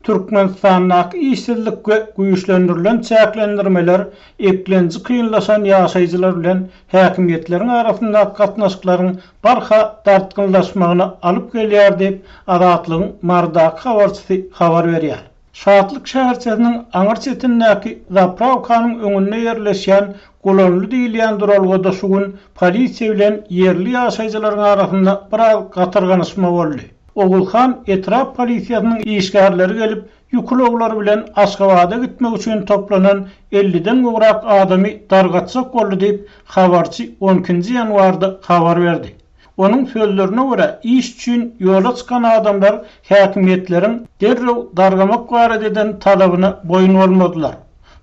Türkmenistandaky işsizlik we güýçlendirilen çäklendirmeler eklenji kynlaşan ýaşaýjylar bilen häkimiýetleriň arasyndaky gatnaşyklaryň barha dartgynlaşmagyna alyp gelýär diýip, Azatlygyň Marydaky habarçysy habar berýär. Şatlyk şäherçesiniň aňyr çetindäki zaprawkanyň öňünde ýerleşýän Gulanly diýilýän duralgada şu gün polisiýa bilen ýerli ýaşaýjylaryň arasynda biraz gatyrganyşma boldy. Oguzhan etrap polisiýasynyň işgärleri gelip, ýük ulaglary bilen Aşgabada gitmek üçin toplanan elliden gowrak adamy dargatjak boldy diýip, habarçy on ikinji ýanwarda habar berdi. Onuň sözlerine görä, iş üçin ýola çykan adamlar häkimiýetleriň derrew dargamak barada eden talabyna boýun bolmadylar.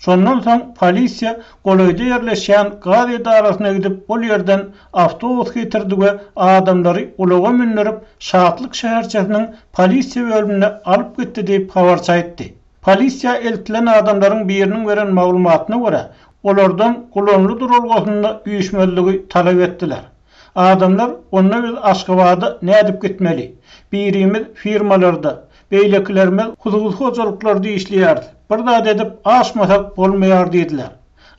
Şondan soň polisiýa golaýda ýerleşýän gaz edarasyna gidip, ol ýerden awtobus getirdi we adamlary ulaga mündürip, Şatlyk şäherçesiniň polisiýa bölümine alyp gitdi diýip, habarçy aýtdy. Polisiýa eltilen adamlaryň biriniň beren maglumatyna görä, olardan Gulanly duralgasynda üýşmezligi talap etdiler. Adamlar, onda biz Aşgabada nädip gitmeli? Birimiz firmalarda, beýlekilerimiz hususy hojalyklarda işleýäris. Bir zat edip aşmasak bolmaýar diýdiler.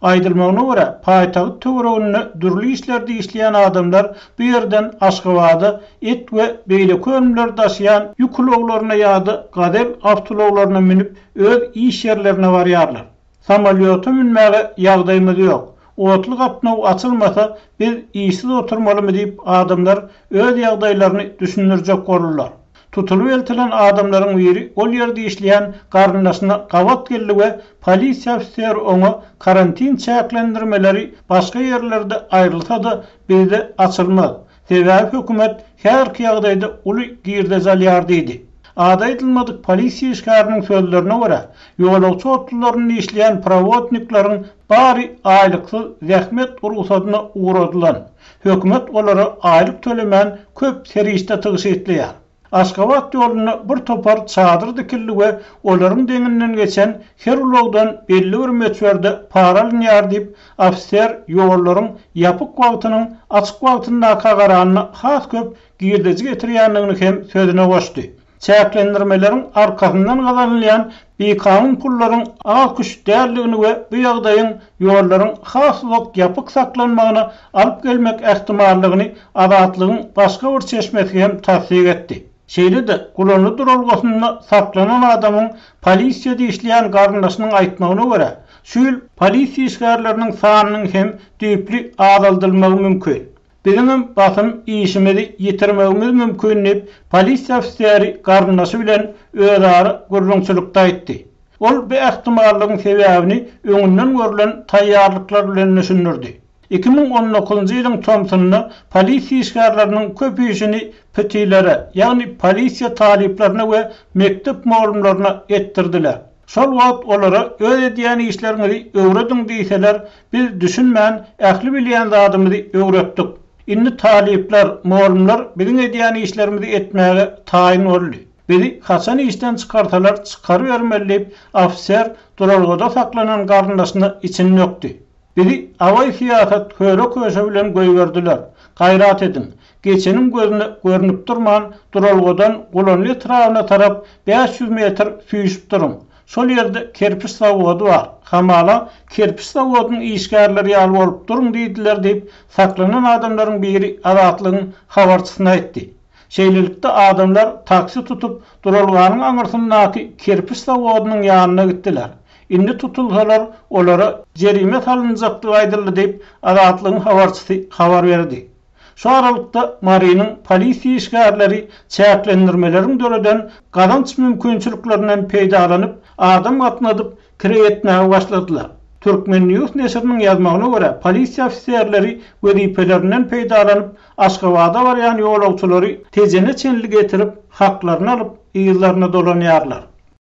Aýdylmagyna görä, paýtagt töwereginde dürli işlerde işleýän adamlar bu ýerden Aşgabada et we beýleki önümleri daşaýan ýük ulaglaryna ýa-da Gazel awtoulaglaryna münüp, öz iş ýerlerine barýarlar. Samolýota münmäge ýagdaýymyz ýok. Otly gatnaw açylmasa, biz işsiz oturmalymy diýip, adamlar öz ýagdaýlaryny düşündirjek boldular. Tutulyp eltilen adamlaryň biri ol ýerde işleýän garyndaşyna gabat geldi we polisiýa ofiseri oňa karantin çäklendirmeleri başga ýerlerde aýrylsa-da, bizde açylmaz. Sebäbi hökümet häzirki ýagdaýda uly girdeji alýar diýdi. Ady aýdylmadyk polisiýa işgäriniň sözlerine görä, ýolagçy otlularynda işleýän prowodnikleriň bary aýlyksyz zähmet rugsadyna ugradylan. Hökümet olara aýlyk tölemän köp serişde tygşytlaýar. Aşgabat ýolunda bir topar çadyr dikildi we olaryň deňinden geçen her ulagdan belli bir möçberde para alynýar diýip, ofiser ýollaryň ýapyk wagtynyň açyk wagtyndaka garanda has köp girdeji getirýändigini hem sözüne goşdy. Çäklendirmeleriň arkasyndan gazanylýan bikanun pullaryň az-küş däldigini we bu ýagdaýyň ýollaryň has uzak ýapyk saklanmagyna alyp gelmek ähtimallygyny Azatlygyň başga bir çeşmesi hem tassyk etdi. Şeýle-de, Gulanly duralgasynda saklanan adamyň polisiýada işleýän garyndaşynyň aýtmagyna görä, şu ýyl polisiýa işgärleriniň sanynyň hem düýpli azaldylmagy mümkin. Biziňem basym işimizi ýitirmegimiz mümkin diýip, polisiýa ofiseri garyndaşy bilen özara gürrüňçilikde aýtdy. Ol bu ähtimallygyň sebäbini öňünden görlen taýýarlyklar bilen düşündirdi. 2019-njy ýylyň tomsunda polisiýa işgärleriniň köp işini PTI-lere, ýagny polisiýa talyplaryna we mekdep mugallymlaryna etdirdiler. Şol wagt olara öz edýän işleriňizi öwrediň diýseler, biz düşünmän ähli bilýän zadymyzy öwretdik. Indi talyplar, mugallymlar biziň edýän işlerimizi etmäge taýyn boldy. Bizi haçan işden çykarsalar çykarybermeli diýip, ofiser duralgada saklanan garyndaşyna içini dökdi. Bizi awaý-syýasat höre-köşe bilen goýberdiler. Gaýrat ediň! Geçeniň gözüne görnüp durman, duralgadan Gulanly etrabyna tarap 500 metr süýşüp duruň. Şol ýerde kerpiç zawody bar. Hamala, kerpiç zawodynyň işgärleri ýaly bolup duruň diýdiler diýip, saklanan adamlaryň biri Azatlygyň habarçysyna aýtdy. Şeýlelikde, adamlar taksi tutup, duralganyň aňyrsyndaky kerpiç zawodynyň ýanyna gitdiler. Indi tutulsalar, olara jerime salynjakdygy aýdyldy diýip, Azatlygyň habarçysy habar berdi. Şu aralykda, Marynyň polisiýa işgärleri çäklendirmeleriň döreden gazanç mümkinçiliklerinden peýdalanyp, adam gatnadyp, kireý etmäge başladylar. Turkmen. News neşiriniň ýazmagyna görä, polisiýa ofiserleri wezipelerinden peýdalanyp, Aşgabada barýan ýolagçylary Tejene çenli getirip, haklaryny alyp, yzlaryna dolanýarlar.